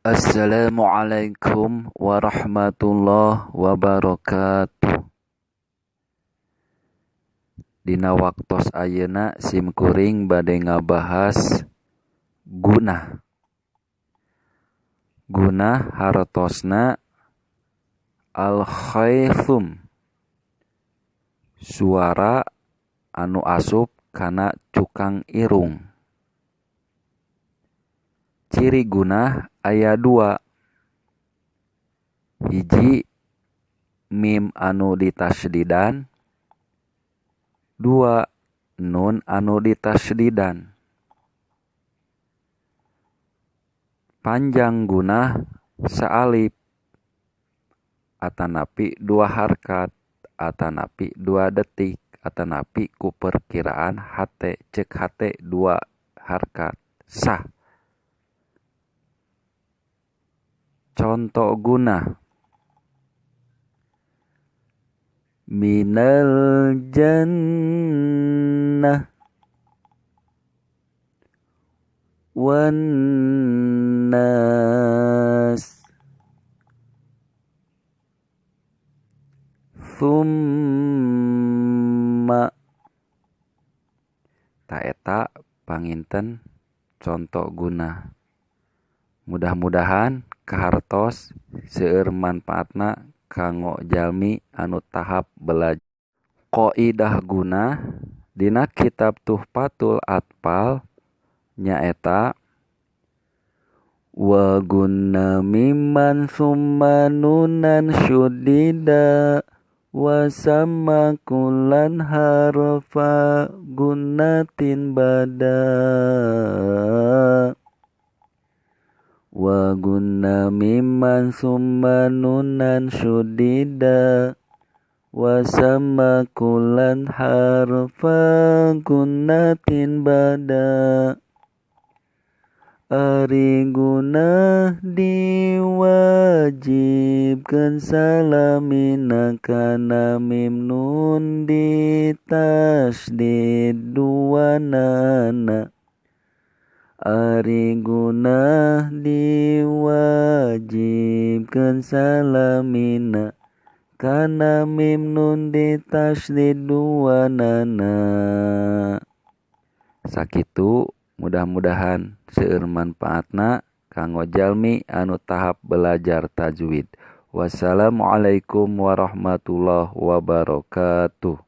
Assalamualaikum warahmatullahi wabarakatuh. Dina waktos ayeuna sim kuring bade ngabahas gunah. Gunah hartosna al-khaythum, suara anu asup kana cukang irung. Ciri gunah aya dua. Hiji, mim anu ditasdidan. Dua, nun anu ditasdidan. Panjang gunah saalif atanapi dua harkat atanapi 2 detik atanapi ku perkiraan hate cek hate 2 harkat sah. Contoh gunah minal jannah wan nas thumma. Ta eta panginten contoh gunah. Mudah-mudahan kahartos seueur manfaatna kanggo jalmi anu tahap belajar. Qaidah gunah dina kitab Tuhfatul Atfal nyaeta wa gunna mimman summa nunan syudida wa sama kullan harfa gunnatin bada. Wa gunna mimman summa nunan syudida wa sama kullan harfa gunnatin bada. Ari gunah diwajibkan salamina kana mim nun ditasdid dua nana. Ari gunah diwajibkan salamina kana mim nun ditasdid dua nana. Sakitu, mudah-mudahan seueur manfaatna kanggo jalmi anu tahap belajar tajwid. Wassalamualaikum warahmatullahi wabarakatuh.